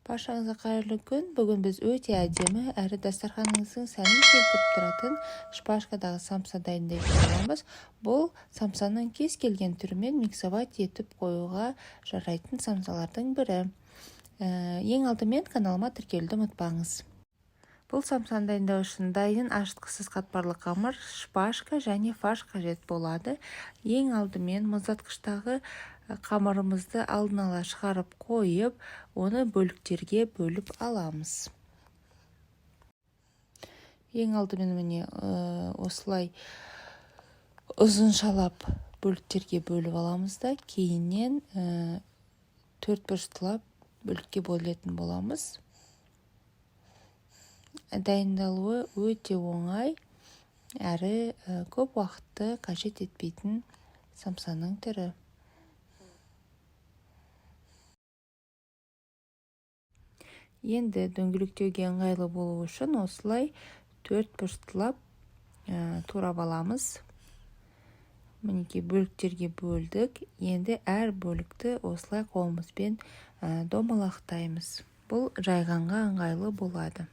Баршаңызға қайырлы күн. Бүгін біз өте әдемі әрі дастарханыңыздың сәнін келтіріп тұратын шпажкадағы самса дайындайтын боламыз. Бұл самсаның кез келген түрімен миксовать етіп қоюға жарайтын самсалардың бірі. Ең алдымен каналыма тіркелуді ұмытпаңыз. Бұл самсаны дайындау үшін дайын ашытқысыз қатпарлы қамыр, шпажка және фарш қажет болады. Ең алдымен мұздатқыштағы қамырымызды алдын ала шығарып қойып, оны бөліктерге бөліп аламыз. Ең алдымен міне осылай ұзыншалап бөліктерге бөліп аламыз да, кейіннен төрт бұрыштылап бөлікке бөлетін боламыз. Дайындалуы өте оңай, әрі көп уақытты қажет етпейтін самсаның түрі. Енді дөңгелектеуге ыңғайлы болу үшін осылай төрт бұрыштылап турап аламыз. Мінекей, бөліктерге бөлдік. Енді әр бөлікті осылай қолымызбен домалақтаймыз. Бұл жайғанға ыңғайлы болады.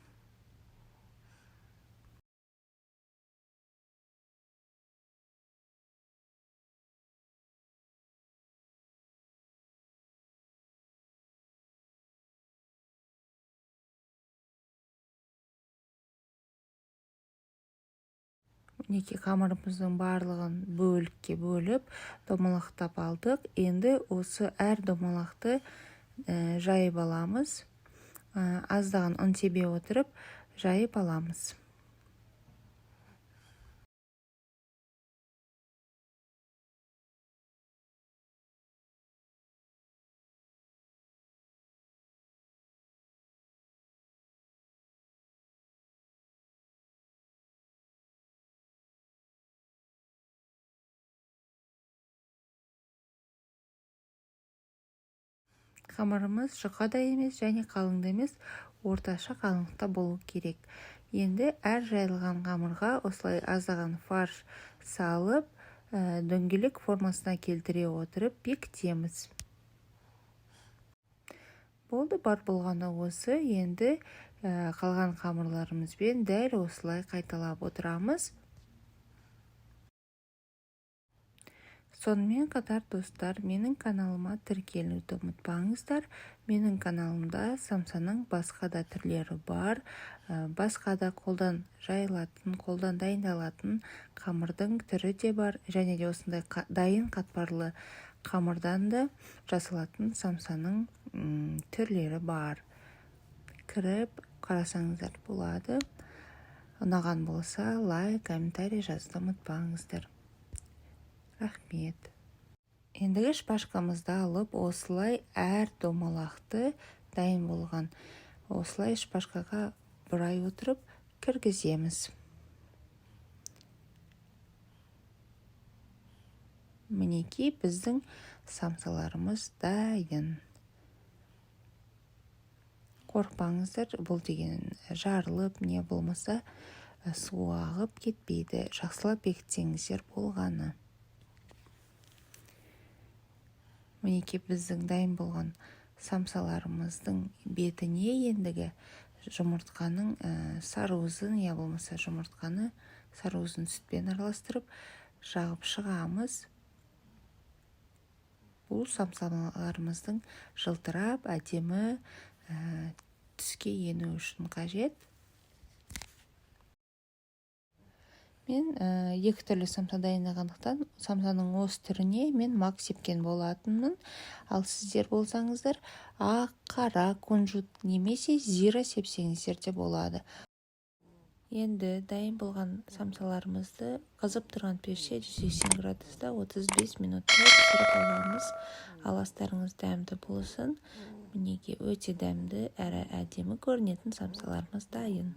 Мінекей, қамырымыздың барлығын бөлікке бөліп, домалақтап алдық. Енді осы әр домалақты жайып аламыз. Аздаған ұн себе отырып, жайып аламыз. Қамырымыз жұқа да емес және қалың да емес, орташа қалыңдықта болу керек. Енді әр жайылған қамырға осылай аздаған фарш салып, дөңгелек формасына келтіре отырып бекітеміз. Болды, бар болғаны осы. Енді қалған қамырларымызбен дәл осылай қайталап отырамыз. Сонымен қатар, достар, менің каналыма тіркелуді ұмытпаңыздар. Менің каналымда самсаның басқа да түрлері бар. Басқа да қолдан жайылатын, қолдан дайындалатын қамырдың түрі де бар. Және де осындай дайын қатпарлы қамырдан да жасалатын самсаның түрлері бар. Кіріп қарасаңыздар болады. Ұнаған болса, лайк, комментарий жазуды ұмытпаңыздар. Рахмет. Ендігі шпажкамызды алып, осылай әр домалақты дайын болған осылай шпажкаға бұрай отырып кіргіземіз. Мінекей, біздің самсаларымыз дайын. Қорықпаңыздар, бұл деген жарылып, не болмаса су ағып кетпейді. Жақсылап бекітсеңіздер болғаны. Мінекей, біздің дайын болған самсаларымыздың бетіне ендігі жұмыртқаның сарыуызын, я болмаса жұмыртқаны сарыуызын сүтпен араластырып жағып шығамыз. Бұл самсаларымыздың жылтырап әдемі түске ену үшін қажет. Мен екі түрлі самса дайындағандықтан самсаның осы түріне мен мак сепкен болатынмын. Ал сіздер болсаңыздар, ақ, қара кунжут немесе зира сепсеңіздер де болады. Енді дайын болған самсаларымызды қызып тұрған пеште 180 градуста 35 минутта пісіріп аламыз. Ал астарыңыз дәмді болсын. Мінекей, өте дәмді әрі әдемі көрінетін самсаларымыз дайын.